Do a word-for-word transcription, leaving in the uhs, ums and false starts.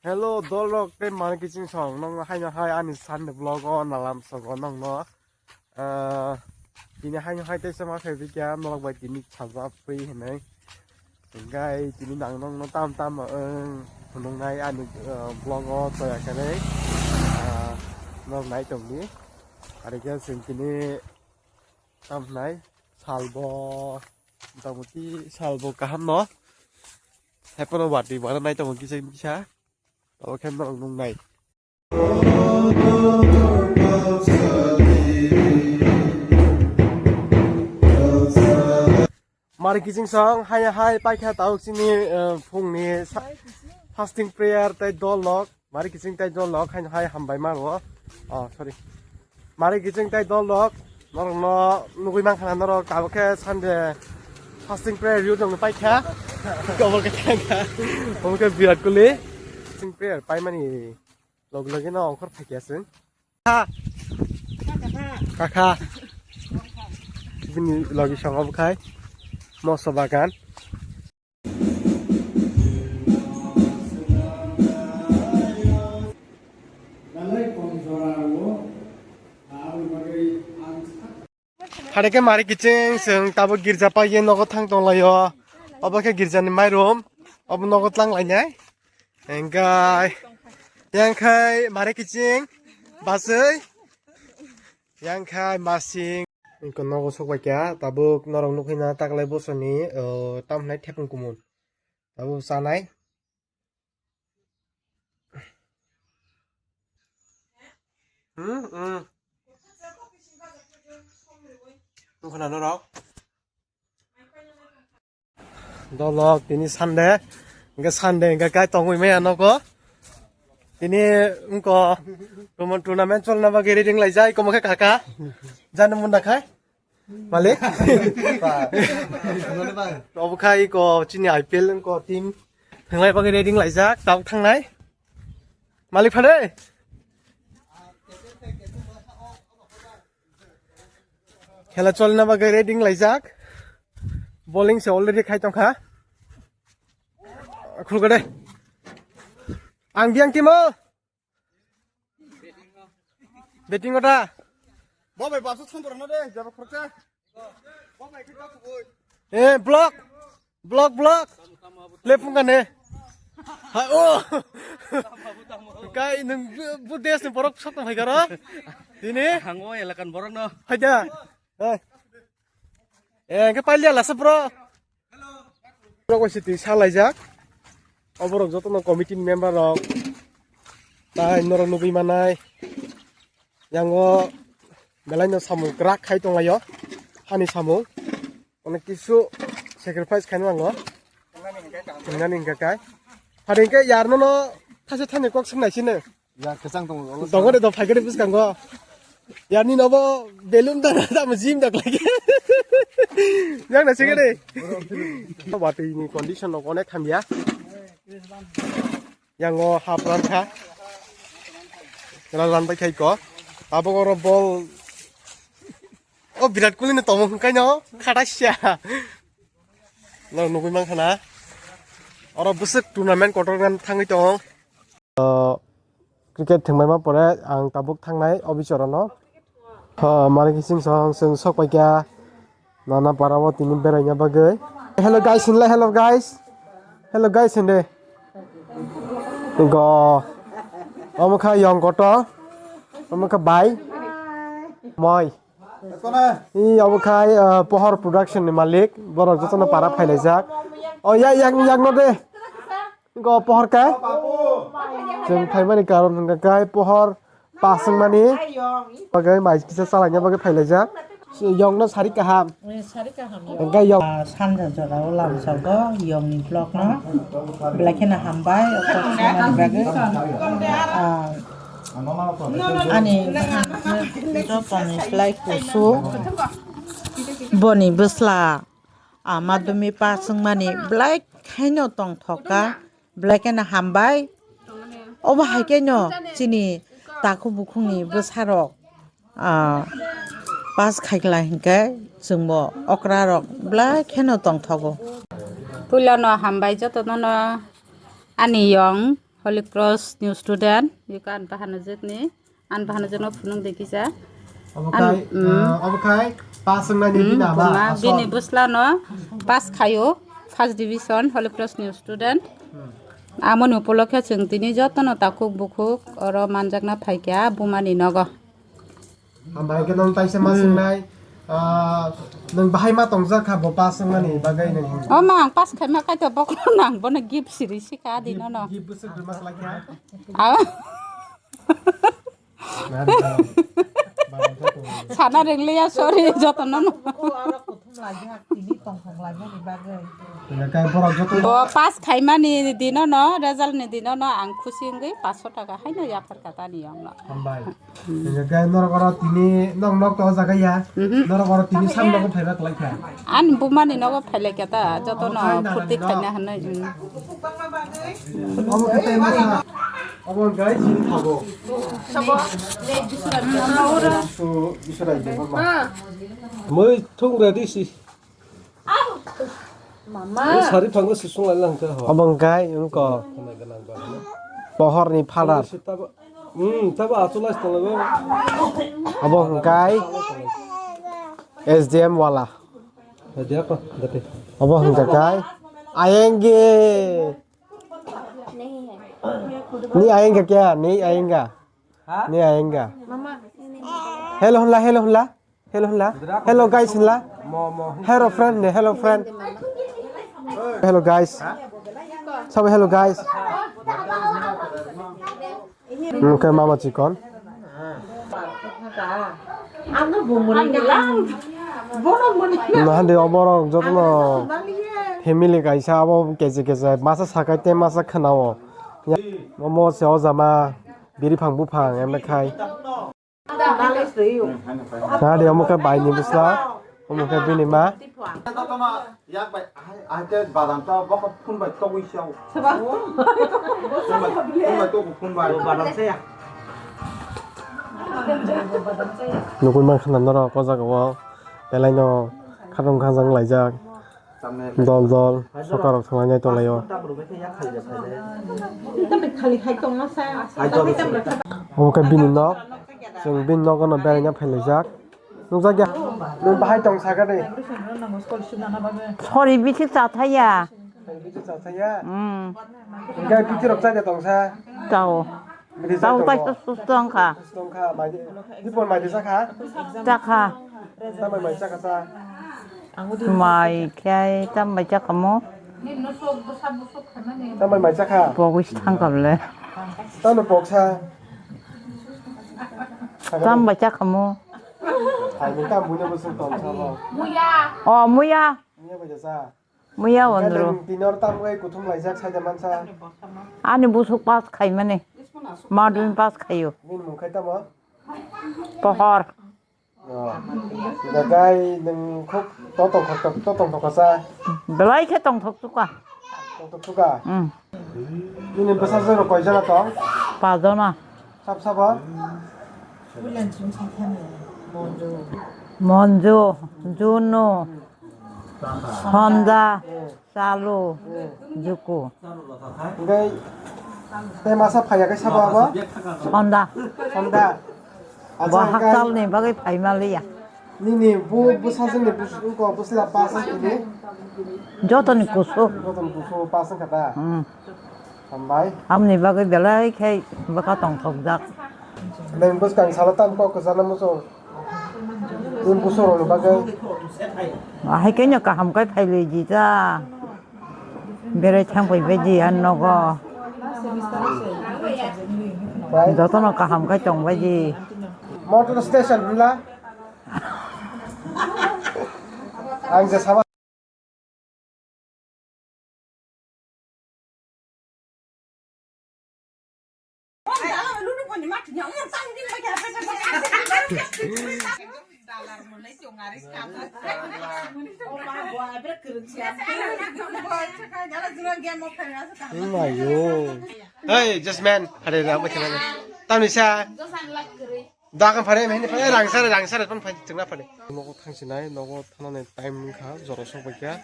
Hello, dolrok tei mani kiching song nong haino hai ani Sunday vlog o nalam sogo nongno. Ah, tini haino hai teisa ma phai bikya norok bai tini saja free hinai. Hingkai tini nang nongno tam tam ang phunuknai ani, ah, vlog o toya khe nai. Ah, norok nai tongdi. Ari khe chwng tini tam hinai salbo motamoti salbo kaham no. Hai phano watwi wana nai tongo kisa kisa. Abo khe norok nuknai. Mari kiching song hai hai paikha tau chini, eh, phungni sa-, fasting prayer tei dol lok. Mari kiching tei dol lok hai hai hambai mano. Oh, sorry. Mari kiching tei dol lok. Norokno nugui mankha norok tabuk khe Sunday fasting prayer youth rokno paikha. Obo khe thangkha. Obo khe Virat Kohli. Fasting prayer paimani logi logi no ongkhor phaikya chwng. Kha. Kha kha. Bini logi song obo khai. Moso bagan. Phare khe mari kiching chwng tabuk girja paigwi nogo thang tonglaio. Obo khe girjani mairum. Obo nogo tlang lainai. Hingkai yang khai mari kiching basui. Yang khai masing. Ingko nogo sok bai kha. Tabuk norok nukui na taklai bosoni, oh, tam hinai thepung kumun. Tabuk chanai. Hmm, hmm. Nukuna norok. Dolok tini Sunday. Hingke Sunday hingke kai tongwi maya nogo. Tini wngko tournament cholna bagwi ready wnglaijak, iko mokhe kaka. Jani munda khai. Malik. Obo khai iko chini I P L wngko team. Thanglai bagwi ready wnglaijak, tabuk thangnai. Malik phare. Khela cholna bagwi ready wnglaijak. Bowling se already khai tongkha. Khulkade. Ang biang timo. Betting ota. Bo bai babsu thon borokno de, jaba khoroksa. Eh, block. Block, block. Le phungkane. Ha, oh. Kai nung bu, bu des ni borok sok tong hai garo. Tini. Hango elakan borok no. Haja. Eh. Eh, ke palia lasa bro. Borok bai siti salaijak. Oborok jotono committee member rok. Tai norok nugui manai. Yango belai no samung kwrak khai tonglaio. Hani samung. Onek kisu sacrifice khaino nango. Hingnani hingka kai. Hari hingke yarno no thase thani kok swngnai sini. Ya, kwchang tongo, olo. Tongo de, do phaikhe de bwskango. Ya, nini obo balloon da, da, da, jim da khlai. Yang na sige de. Watwi ni condition rok onek hamya. Yang o hap ran kha. Ran ran bai khai ko. Abo oro bol. O Virat Kohli ni tomung hwnkhe no khatasia. No nugui mankha na. Oro bwswk tournament kotor gan thangwi tongo. O, cricket thwngmai ma pore ang tabuk thangnai o bichorono. Ha, mari kising song song sok pai kya. Nana para o tini beraina bagwi. Hello guys, hinle hello guys. Hello guys, hinde. Go. Omo kha yong koto. Omo kha bai. Moi. I obo khai, ah, Pohor Production ni malik, borok jotono para phailaijak. O ya, yak, yak no de. Go Pohor kai. Chwng phaimani karon hwnkha kai Pohor paswngmani. Bagai mai kisa chalaina bagwi phailaijak. Yong no sari kaham. Hwnkha yong. Ah, sanja jora o lamsogo yong ni vlog no. Belai kheno hambai, o kok swngnani bagwi. Ah, ani jotoni slai kusu boni bwsla, ah, madhyamik pass wngmani belai khaino tongthok kha, belai kheno hambai. Obo hai kheno chini takhuk bukhukni bwsarok ah, pass khaikla hinkhe chwngbo okra rok belai kheno tongthogo. Puilano hambai jotono no ani yong Holy Cross new student, yuka an bahana jitni, an bahana jitno phunung dekisa. Obo An- khai, mm. ah, obo khai, pass wngnani Mm, bini ama, buma, aswk. Bini bwsla no pass khayo, first division, Holy Cross new student. Hmm. Amoni upolokhe chwng tini jotono takhuk bukhuk oro manjakna phaikha bumani nogo. Hambai khe nang taisa ma Hmm. swngnai, ah, nwng bahai ma tongjak kha bo pass wngnani bagwi nwng. O ma, ang pass khaima kaitor bokno nang bono gift siri sika adi Gift, nono. Gift bwswk rwma kwlai kha. Ah. Nari, nari. Sana rengliya, sorry, jotono no. O, aro kuthum laijak, tini tongthok lainani bagwi. Hingke borok joto Bo pass khaimani dino no, result ni dino no, ang khusi wngwi paanch sho taka haino yaphar kha tani yongno. Hambai. Hingke norok oro tini nok nok to jaga ya. Mhm. Norok oro tini sam nogo phaiba kwlai kha. Ani bumani nogo phailai kha ta, jotono Omo khai phurti nana khaina no. Hinwi, mm. Omo khe tei masa. Omo gai sini thago. Sabo. So, bisura ibu mama. Mui thung ready si. Mama. Sari phango sisung lai lang kha ho. Omo gai wngko. Khwnai gwnang ba. Pohor ni father. Tabo, hmm, tabo achu lai tong lago. Omo gai S D M wala. Dia apa? Dati. Omo hingka kai. Ayenge. Ni ayenge kya? Ni ayenge. Ha? Ni ayenge. Mama. Hello, hula, hello, hula. Hello, hula. Hello, guys, hula. Mo, mo. Hello, friend, ne, hello, friend. Hello, guys. Sabai, hello, guys. Omo khe mama chikon. Nahande oborok jotono family kaisa abo keche keche masa sakai te masa khwnao. Omo se o jama biri phang buphang emle khai. Nahande omo khe bai ni bwsla, omo khe bini ma. Yak bai, ai, ai, te badam ta, bokol phun bai togwi siya. Phun bai, phun bai, togo phun bai. Badam saya. Nugwi mankha na norok o jaga o, belai no khatong khajang laijak. Dol dol, sokarok thanglainai tonglaio. Omo khe bini nok, chwng bini nogo no beraina phailaijak. Nukjakya? Nwng bahai tong saka de. Sorry, bithi chathaya. Bithi chathaya? Hmm. Hingke bithi rok chaida tongsa? Chao. Bithi chao chai tai tongo? Susto wngkha. Susto wngkha, mai di, dipor mai di chakha? Chakha. Tamai mai chakha sa? Mai khe tamai chakha mo? Tamai mai chakha? Pogwi si thangkha bole. Tamo poksa? Tamai chakha mo? Hai, ni tam buino busuk tong sabo. Muya. Oh, muya. Muya bai jasa. Muya onro. Tini or tam gai kuthum laijak saida mansa. Ani busuk pass khaimani. Madun pass khayo. Bini mung khai tamo? Pohor. Oh. Da gai nung khuk totong khuk totong khuk sa. Belai khe tongthok tuka. Tongthok tuka. Hmm. Nini bwsajwk rok koi jona tong? Pajona. Sab sabo? Monju, Junu, Sonda, Chalu, Juku. Hingke tei masa phaiya khe sabo abo? Sonda. Sonda. Bo acha hangkhe hakchalni bagwi phaimaliya. Nini bu bwsajwkni bus-, wngkha bwsla pass wngkha di? Jotoni kusu. Jotoni kusu pass wngkha da? Hmm. Hambai. Amni bagwi belai khe bwkha tongthokjak. Nwng bwskang salo tam kok kwchana muchung? Nwng busurokni bagwi? Ahai khe no kaham khe phailwi di ta. Berai thang phai bai di ang nogo. Bai. Jotono kaham khe tong bai di. Motor station hwnla? Ang je sama. Mayo. Hey, Jasmine, hade da, tamni sa. Dakan phare, mehni phare, rang sare, rang sare, pon phai, chengna phare. Nogo thangsinai, nogo thanani time wngkha, jora sok bai kha.